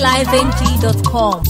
highlifeng.com.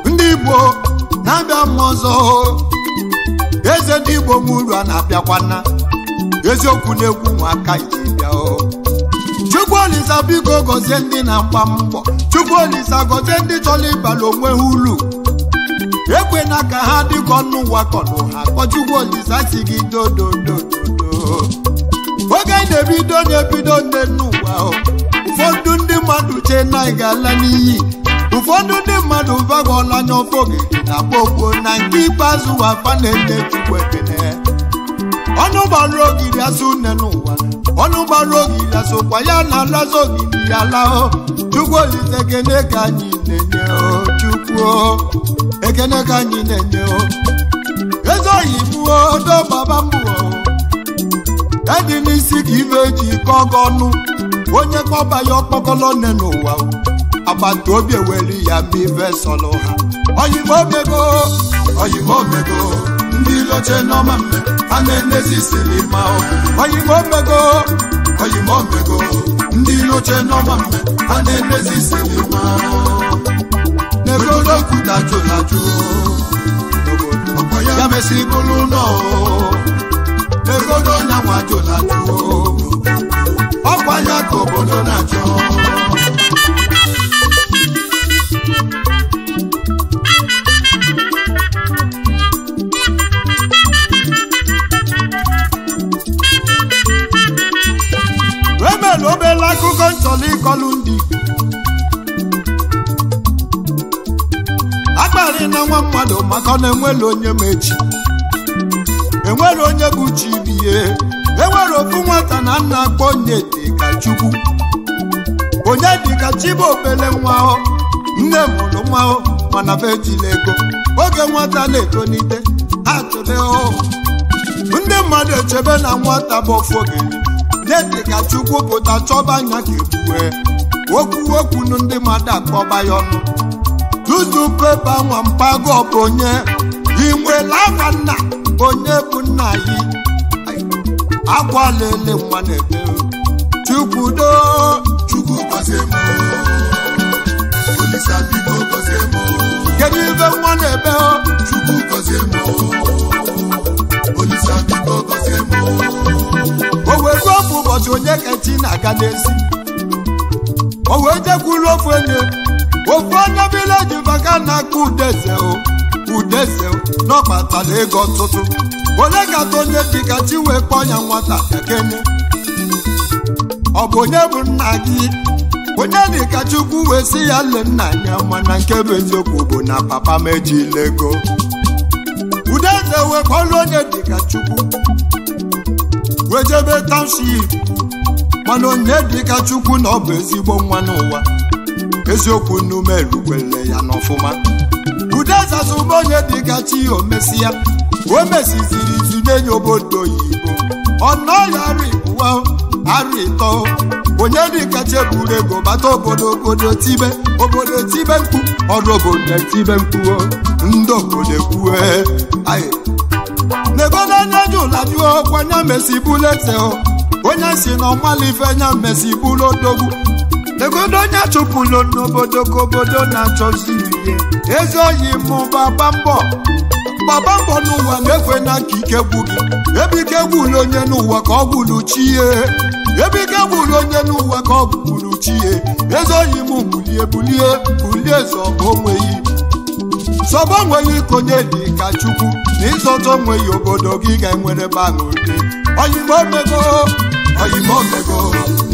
Ndị Igbo na-abịa m ọzọ, eze ndị Igbo nwuru a na-abịakwana eziokwu na-egwu nwaka iji bịa. Chukwu Olisa biko gọzie ndị na-agba mbọ, Chukwu Olisa gọzie ndị chọrọ ịbala onwe ha ulu, ekwena ka ha dịka ọnụ ụwa kọnụ ha kọ. Chukwu Olisa si gị dododododo oge na-ebido na-ebido nne n'ụwa, ụfọdụ ndị mmadụ chee na ị ga-ala n'iyi, ụfọdụ ndị mmadụ bagọla anya ofe ogige na gbogbo na nke ikpeazụ wafa na-ete Chukwu ekene. Ọnụ gbara ogiri asụ nne n'ụwa, ọnụ gbara ogiri asụ kwa ya na alaza ogiri ya lao. Chukwu Olise ekene ka anyị na-enye o, Chukwu ekene ka anyị na-enye o. Eze oyibo do baba mbụ edị n'isi ka ibe eji kọọ gị ọnụ, onye kpọba ya ọkpọkọlọ nne n'ụwa, agbata obi eweli ya ma ife sọlụ ha. Oyimo mego, oyimo mego, ndị loche n'ọma mme a na-enezi silima. Oyimo mego, oyimo mego, ndị loche n'ọma mme a na-enezi silima. N'egodo kwuta jụlajụ ọkwa ya mesi bụrụ nọ, n'egodo nyanwa jụlajụ ọkwa ya ka obodo na-achọ. Emere obere akụkọ nchọrọ ịkọlụ ndị akparị na nwa mmadụ maka na enwere onye ma echi, enwere onye bụ chi biye. Enwere ofu nwata na nna akpọ onye dị ka Chukwu, onye dị ka chi bụ obere nwa, nne mụrụ nwa mana be ejila ego. Oge nwata na-etonite atụle ndị mmadụ echebe na nwata bụ ofu ogiri dị ka Chukwu pụta chọba anya ka ekwue okwu okwunu ndị mmadụ akpọba ya ọnụ. Tutu pepa nwa mpago ọ bụ onye inwela afa nna, onye bụ nna yi akwa lele nwa na-ebe. Chukwu doo, Chukwu gọzie m, Olisa biko gọzie m. Kedu ibe nwa na-ebe? Chukwu gọzie m, Olisa biko gọzie m. O wee ruo ofu ụbọchị onye kechi na-aga n'ezi, o wee jekwuru ofu onye ofu onye vileji maka na-akpọ Udeze o, Udeze n'ọkpatara ego ọtụtụ. Onye ga-atụ onye dịka chi wee kpọọ ya nwata bịakene, ọ bụ onye bụ nna gị? Onye dịka Chukwu wee sị ya lee nna ya, mana nke bụ eziokwu bụ na papa m ejila ego. Udeze wee kpọrọ onye dịka Chukwu wee jebe township, mana onye dịka Chukwu na ọ bụ ezigbo nwa n'ụwa. Eziokwu n'ume erukwele ya n'ọfụma. Eze dịka chi omesia o mesiziri izu n'enye obodo oyibo ọnọya arịbụwa arịtọ onye dịka chi eburu ego bata obodo obodo tibe mkpu ọrụ obodo tibe mkpu ndị obodo ekwue ayi negodo anya jụla jụọ kwanya mesi bụlụ eze onye si na ọmalife nya mesi bụlụ odogwu negodo onye chụpụlụ n'obodo ka obodo na-achọzi ihe ezi oyi mụ gbaba mbọ n'ụwa na-ekwe na ka ike gwu gị ebe ike gwulu onye n'ụwa ka ọ gwulu chie ebe ike gwulu onye n'ụwa ka ọ gwulu chie ezi oyi mụ bulie bulie bulie zọba onweghị zọba onweghị ka onye dị ka Chukwu na ịzọta onweghị obodo gị ga-enwere banụde oyimo omego oyimo omego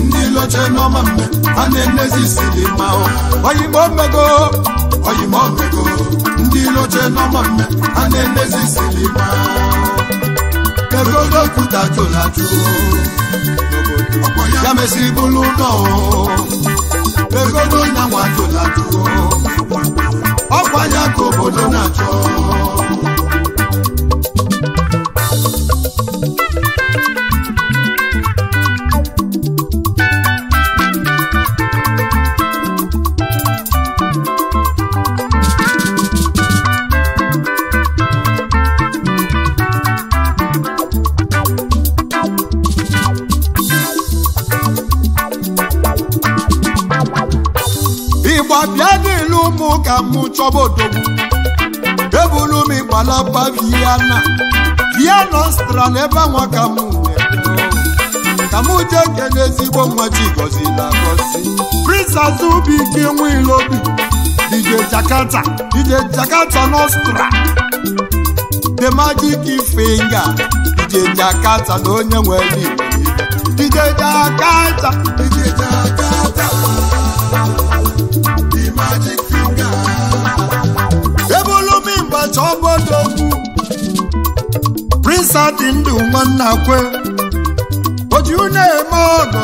ndị loche n'ọma mme ha na-emezi siri ma oyimo omego oyimo omego ndị loche n'ọma mme ha na-emezi siri ma egodo kwuta jụlajụ n'obodo ya mesi bụlụ nọ egodo nyanwa jụlajụ ọkwa ya ka obodo na-achọ. Igba bịa n'ilu ụmụ ka mụ chọba odogwu ebulu m ịgbalaba Vienna Vienna Ọstra n'ebe nwa ka mụ ka mụ jee kene ezigbo nwa chi gọzila agọzi Prince Azubike Nwilobi DJ Jakarta DJ Jakarta n'Ọstra The Magic Finger DJ Jakarta na onye nwere igbo DJ Jakarta DJ Jakarta The Magic Finger ebulu m ịgbacha obodogwu Prince adị ndụ nwanna kwe oji na-eme ọgọ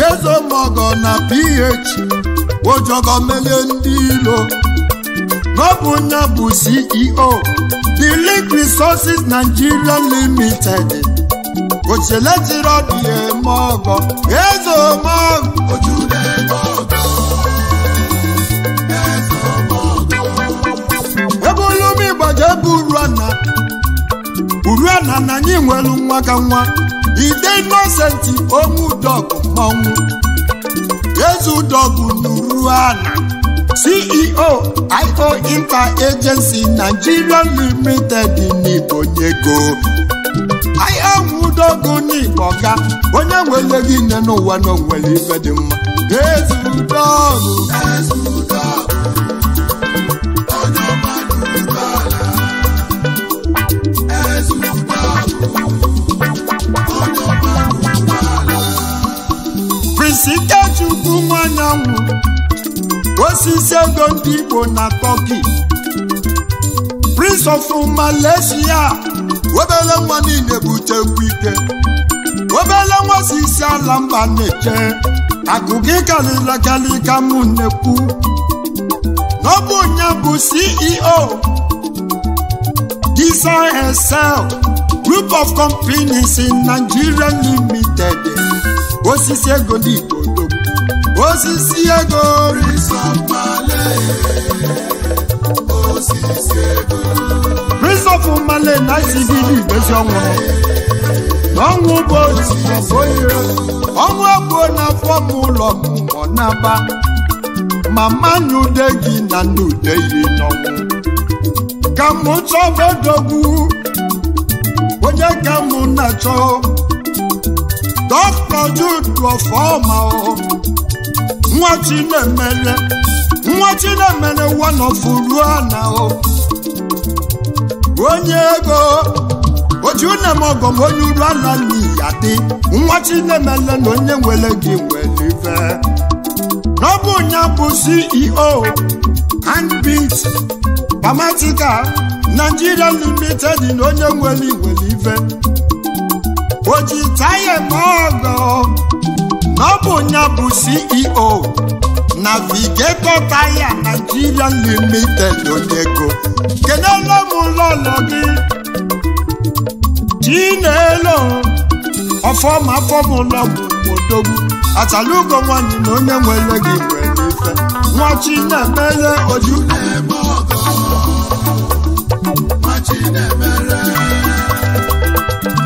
ezo mọgọ na ph ojogo melie ndị ilo n'ọbụ nya bụ CEO The Link Resources Nigeria Limited ocheletiri ọdị eme ọgọ ezo mọgọ oju na-eme ọgọ eze ọmọgọ ebulu m ịgbaja ebe uruana na anyị nwere nwa ka nwa ide inosenti onwu dọgụ mmanwụ eze udọgụ n'uruana CEO IO Inter Agency Nigeria Limited n'Ibonyego IO nwudogo n'Igboga onye nwere gị nne n'ụwa na onwere ife dị mma eze udọgụ eze udọgụ onye ọma n'ụgbọala eze udọgụ onye ọma n'ụgbọala Prince Ikechukwu Nwanyanwụ osisi ego ndị Igbo na Turkey Prince of Malaysia obele nwa niile butekwu ike obele nwa si isi ala mba na-eche akụ gị karịrị akarị ka mụ na-ekwu n'ọbụ onye bụ CEO Design Excel Group of Companies in Nigeria Limited osisi ego ndị Igbo odogwu osisi ego Prince of Malay osisi ego Prince of Malay na isigidi ibezi ọnwụ na ọnwụ bụ onye ọnwụ egbuo na afọ m ụlọ m ọ na-aba mama nyude gị na nnude yi n'ọnwụ ka mụ chọba odogwu onye ka mụ na-achọ Dr. Jude Ọfọma nwa Chinemele nwa Chinemele one of Uruana o onye ego oji unemọgọ m onye uru ala n'iyi adị nwa Chinemele na onye nwere gị nwere ife n'ọbụ ya bụ CEO Handbeat Pharmaceutical Nigeria Limited na onye nwere iwere ife oji taya eme ọgọ n'ọbụ ya bụ CEO Navigator Tire Nigeria Limited onyego kenele m lọlọ gị Chinelo ọfọma fọmụlọ bụ odogwu achalugo nwanyi na onye nwere gị nwere ife nwa Chinemere oju na-eme ọgọ nwa Chinemere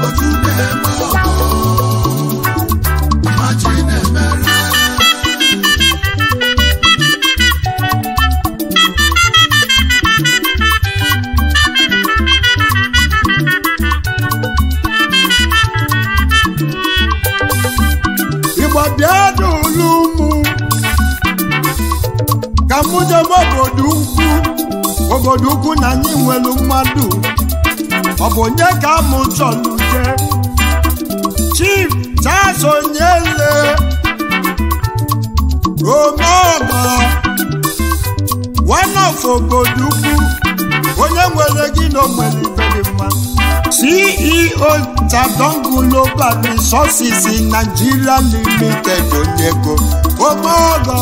oju na-eme ọgọ nwa Chinemere. Igbo bịa n'ụlọ ụmụ ka mụ jebe obodo ukwu obodo ukwu na anyị nwere mmadụ ọ bụ onye ka mụ chọrọ jee Chief Charles Onyele Omeọgọ one of obodo ukwu onye nwere gị na o nwere ife dị mma CEO Tadon Global Resources in Nigeria Limited Onyego Omeọgọ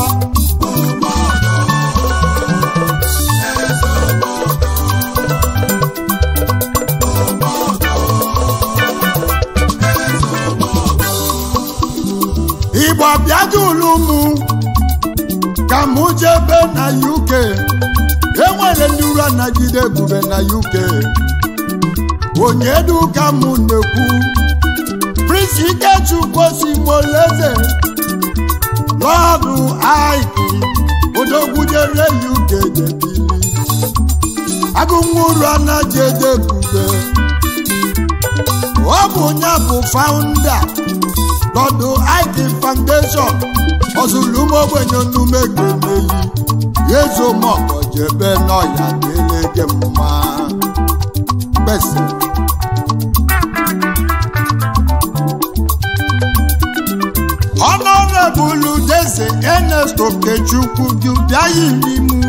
Igbo bịadulu mụ ka mụ jebe na UK enwere ndị ụra nagide ebube na UK onye duka mụ na-ekwu Prince Ikechukwu Osimoleze Lọdụ Aiki odogwujere UK jebili agụnwuru anajede ebube ọ bụ onye bụ founder Lọdụ Aiki Foundation ọzụlụmogbenye onumegeneyi ezomọkọ jebe n'ọya delege mma gbese. Honorable Deze Ernest Okechukwu bịaghị n'imu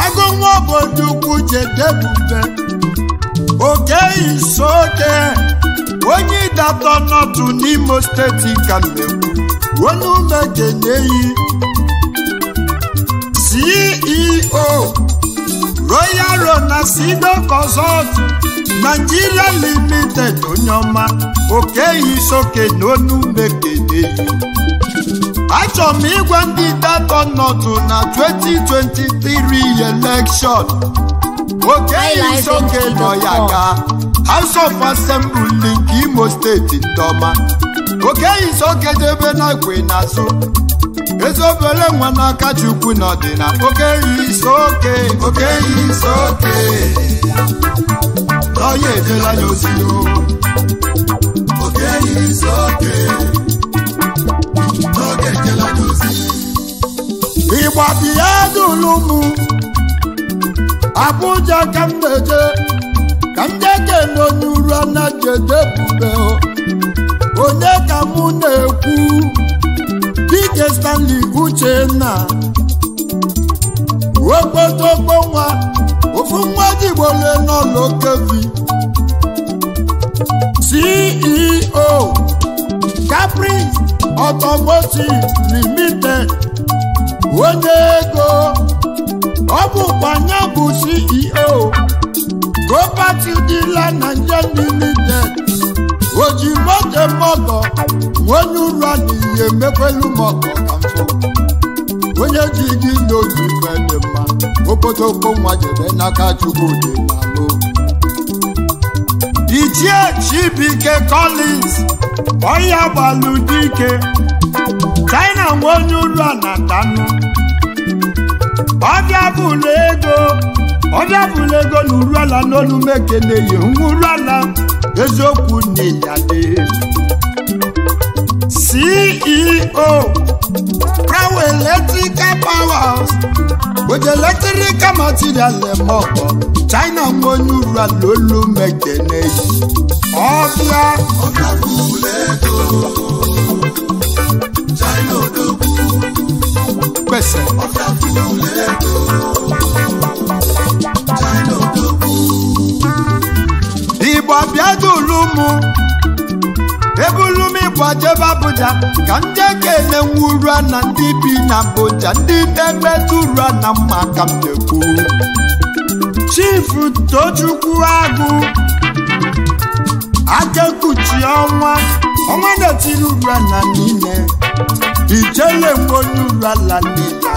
agụnwa obodo ukwu jedebube oke isoke onye Ịdatọ Nọtụ n'Imo steeti ka na-ekwu onye ume ga-enyeyi CEO Royal Ronaldo Consult Nigeria Limited onye ọma oke isoke na onu ume ga-enyeyi. Achọrọ m ịgwa ndị Ịdatọ Nọtụ na 2023 election oke isoke nọ ya ka House of Assembly nke Imo steeti ndọma oke isoke debe na igwe n'azụ ezobere nwa n'aka Chukwu n'ọdịna oke isoke Oke isoke n'ọya ejela ya ozi o. Oke isoke n'oge ejela ya ozi. Igbo bịa dulu mụ Abuja ka m na-eje ka m jee kene onye uru anajede bube onye ka mụ na-ekwu Dike Stanley Uchenna okpotokpo nwa ofu nwa jigbole n'ọlọkevi CEO Caprice Automotive Limited onye ego ọ bụkwa ya bụ CEO Property Dealer Nigeria Limited oji moto mọgọ onye uru na ihe mekwelu mọgọ ka mfụ onye ji gị n'otu ife dị mma okpotokpo nwa jebe n'aka Chukwu dị n'alụ. Ichie Chibuike Collins ọya gbalụ dike China nwe onye uru a na-atanụ ọbịa bụlụ ego ọbịa bụlụ ego na uru ala n'olu mekeneyi uru ala eziokwu n'ịyadị CEO Crown Electrical Powerhouse with electrical material mọkọ China nwe onye uru ala olu mekeneyi ọbịa Ọbịa bụlụ ego China odogwu gbèsè. Ọbịa bụlụ ego China odogwu. Igbo bịa dulu mụ ebulu m ịgbajebe Abuja ka ndị ekele nwuru na ndị bi na Abuja ndị na-emetụ uru na mma ka m na-ekwu. Chief Tochukwu Agụ Akekuchi ọnwa ọnwa na-etiri uru na niile ijele nwe onye uru ala niile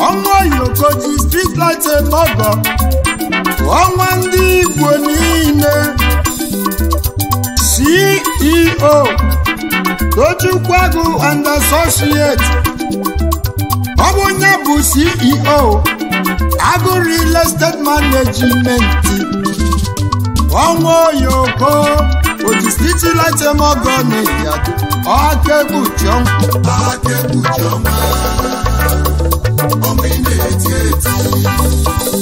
ọnwa Oyokoji street light emọgọ ọnwa ndị Igbo niile. CEO Tochukwu Agụ and Associate, ọ bụ onye bụ CEO Agụ Real Estate Management. Ọnwa Oyoko oji street light emọgọ na-eji Akekuchi ọnwa. Akekuchi ọnwa ọnwa ị na-eti eti.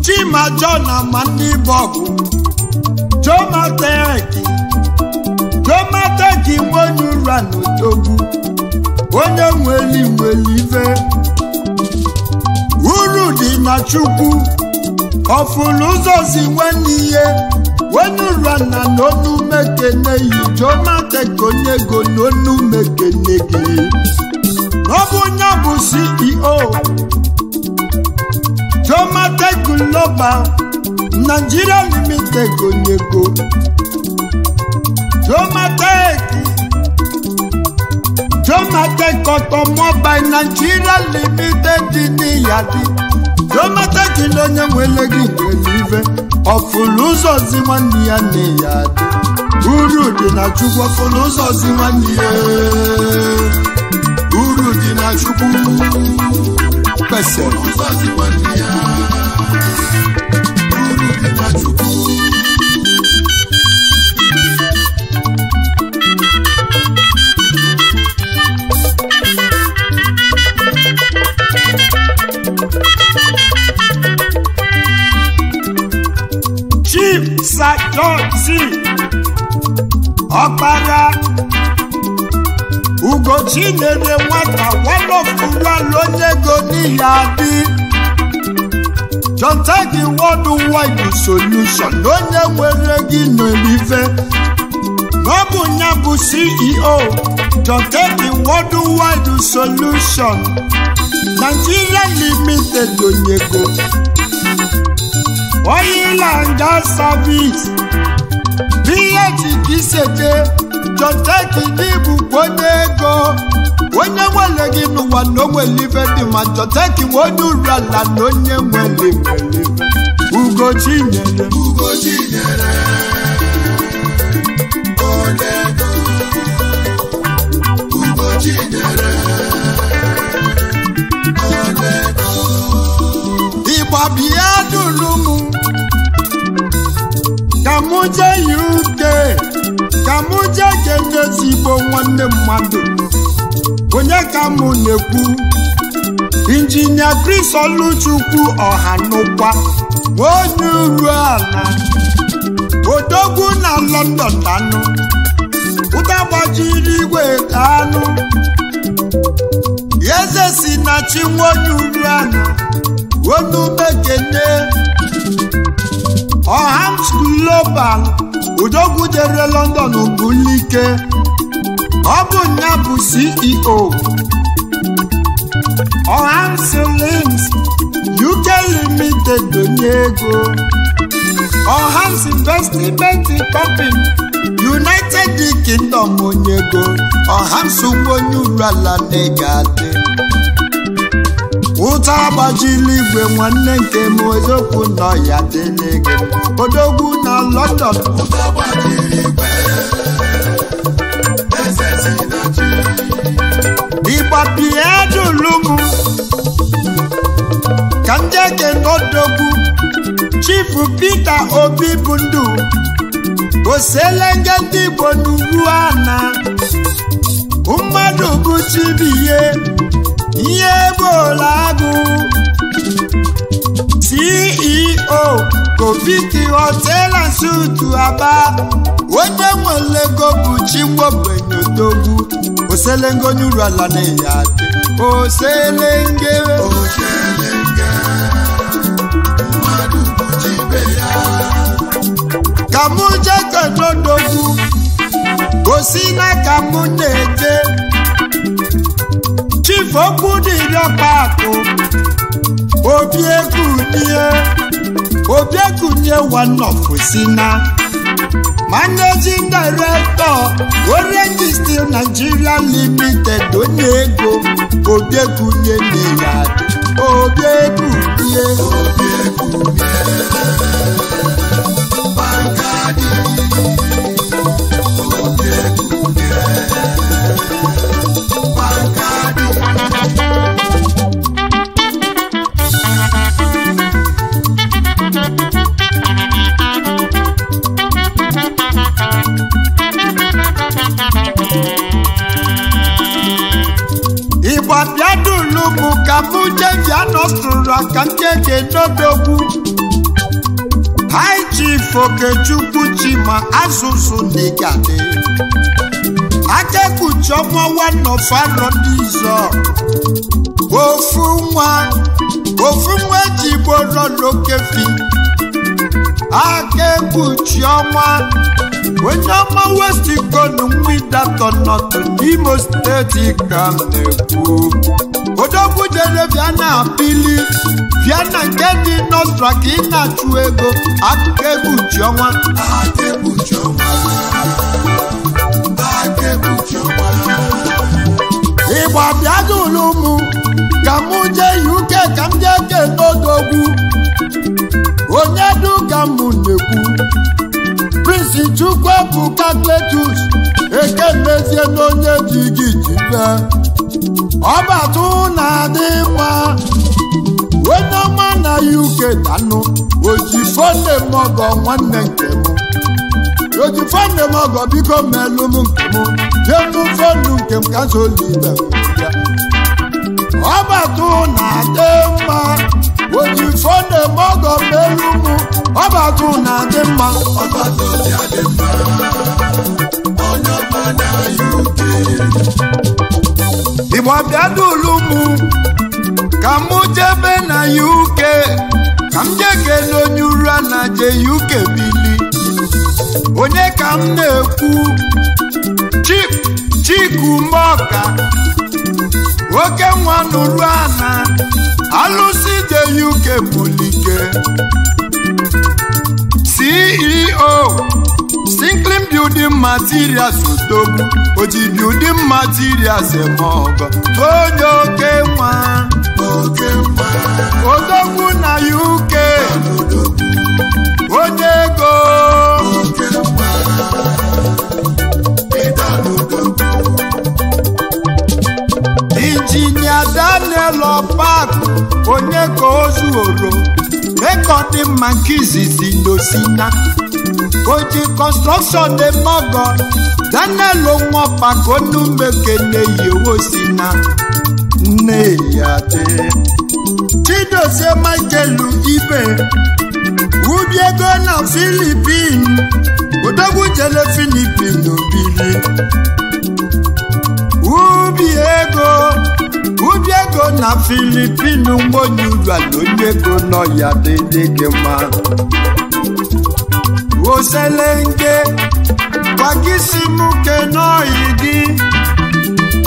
Chima John Amandi Bọgụ Jomateki Jomateki nwenye ụra n'Odogwu onye nweli nweli ife uru dị na Chukwu ọfụlụ ụzọ si nwanne ihe onye ụra na n'onu mekene yi Jomateki onye ego n'onu mekene gị. Ọ bụ onye bụ CEO Jomatech Global Nigeria Limited Onyego. Jomatech Automobile Nigeria Limited n'Iyadi. Jomatech n'onye nwere gị nwere ife ọfụlụ ụzọ zi nwanne ya n'Iyadi. Uru dị na Chukwu ọfụlụ ụzọ zi nwanne ya. Uru dị na Chukwu Pese. Ụzọ zi nwanne ya. Uru dị na Chukwu. Chief Sir John C. Ọkpara Ugochi nyere nwata walọfụwalụ onye ego n'ihi adị John Teki Worldwide Solution onye nwere gị n'elife na ọ bụ ya bụ CEO John Teki Worldwide Solution Nigeria Limited onyego Oil and Gas Service PH Kiseje John Teki n'ịbụ onye ego onye nwere gị n'ụwa na o nwere ife dị ma John Teki nwe onye uru ala na onye nwere nwere Ugochi nyere Ugochi nyere onye ego. Ugochi nyere onye ego. Ịgba bịa duru m ka mụ jee UK ka mụ jee kene ezigbo nwanne mmadụ onye ka mụ na-ekwu Injinia Chris Oluchukwu Ọhanụkwa onye uru ala Odogwu na London anụ ụta gbajiri igwe anụ eze si na chi nwa onye uru ala onu mekene Ohams Global Odogwu jere London bulike ọ bụ ya bụ CEO Ohams Links UK Limited onye ego Ohams Investment Company United Kingdom onye ego Ohams onye uru ala na-ega adị ụta agbajiri igwe nwanne nke m eziokwu nọ ya dịrị gị Odogwu na London. Ụta gbajiri igwe eze si na chi. Ịgba bie dulu m ka ndị eke n'Odogwu Chief Peter Obi bụ ndụ oselenge ndị Igbo n'ugwu ana Mmadụ bụ Chibuihe ihe bụla agụ CEO Kofiki Hotel and Suites Aba onye nwere ego bụ Chinwogbenye Odogwu Oselenge onye uru ala na ya dị Oselenge mmadụ bụ chibe ya. Ka mụ jee kedodogwu gosi na ka mụ na-eje Chief okwu dịrị ọkpa akụ Obi Ekunye one of Osina Managing Director Orange Steel Nigeria Limited onye ego Obi Ekunye nne ya Obi Ekunye Igbo bịa dulu mụ ka mụ jee bịa nọsụrụ aka nkeke n'odogwu High Chief Okechukwu Chima asụsụ n'Igade Akekpuchi ọnwa nwanọfarọ ndị Izọ ofu nwa eji gboro n'okefi Akekpuchi ọnwa onye ọma West Konu Nwidatọ nọtụ n'Imo steeti ka m na-ekwu Odogwu jere bịa na Pili bịa na nke dị n'Ọstra ka ị na-achụ ego Akekpuchi ọnwa Akekpuchi ọnwa Akekpuchi ọnwa Igbo bịa dụlụ mụ ka mụ jee UK ka m jee kee n'Odogwu onye duka mụ na-ekwu Prince Chukwuebuka Cletus ekemezie n'onye ji gị jibe ọbatụ na-adị mma onye ọma na UK tanụ ojifonemọgọ nwanne nke m ojifonemọgọ biko melụ m nke m jemu fonu nke m ka zolibe ya ọbatụ na-adị mma ojifonemọgọ melụ m ọbatụ na-adị mma Ọbata obi adị mma onye ọma na UK. Igbo bịa dulu mụ ka mụ jebe na UK ka m jee kelee onye uru a na je UK bili onye ka m na-ekwu Chief Chikumọka oke nwa nụrụ ana alụsị je UK bulike CEO Sinclair Building Materials Odogwu oji building materials eme ọgọ onye oke nwa Oke nwa Odogwu na UK onye ego oke nwa ịda n'odogwu. Injinia Daniel Ọpak onye ka o zuoro rekọdị mma nke izizi n'Osina oji kọnstrọkshọn eme ọgọ Daniel Nwọpak onumekene yewo si na nne ya dị Chidozie Michael Ibe ubi ego na Filipin Odogwu jele Filipin obili ubi ego na Filipin mgbonye ụlọ onye ego nọ ya dịdị gị mma Oselenge gwagisi m kenoyi gị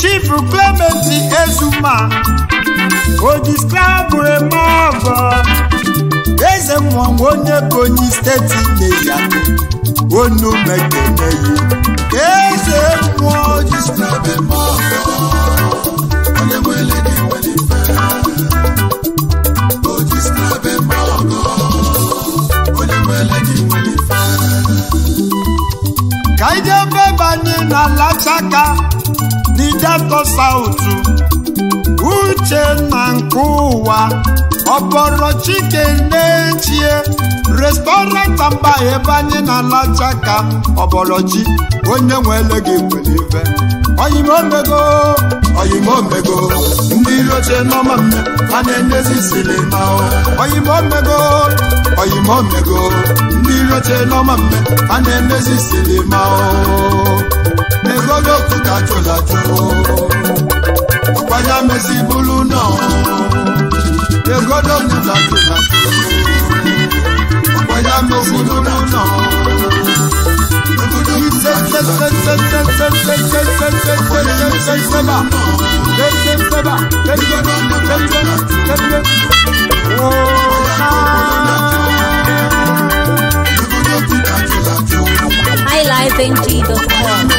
Chief Clement Ezuma ojisklabụ eme ọgọ eze nwa onye Ebonyi steeti nne ya onu mekeneyi eze mmụọ Ebe mma ọgọ onye nwere gị nwere ife. Oji skrabe mma ọgọ onye nwere gị nwere ife. Ka ije bebanye na Lasaka n'Idatọ Saụtụ Uche na nke ụwa ọbọrọ Chike n'echie Restaurant mba ebe anyị na-alacha ka ọbọrọchi onye nwere gị nwere ife. Oyimomego, Oyimomego, ndị iloche n'ọma mme, a na-enyezi silima o. Oyimomego, Oyimomego, ndị iloche n'ọma mme, a na-enyezi silima o. Negolo kuta chụlachụ, ọkwanya mesi bụlụ nọ. Negolo kuta chụlachụ, ọkwanya mesi bụlụ nọ. highlifeng.com.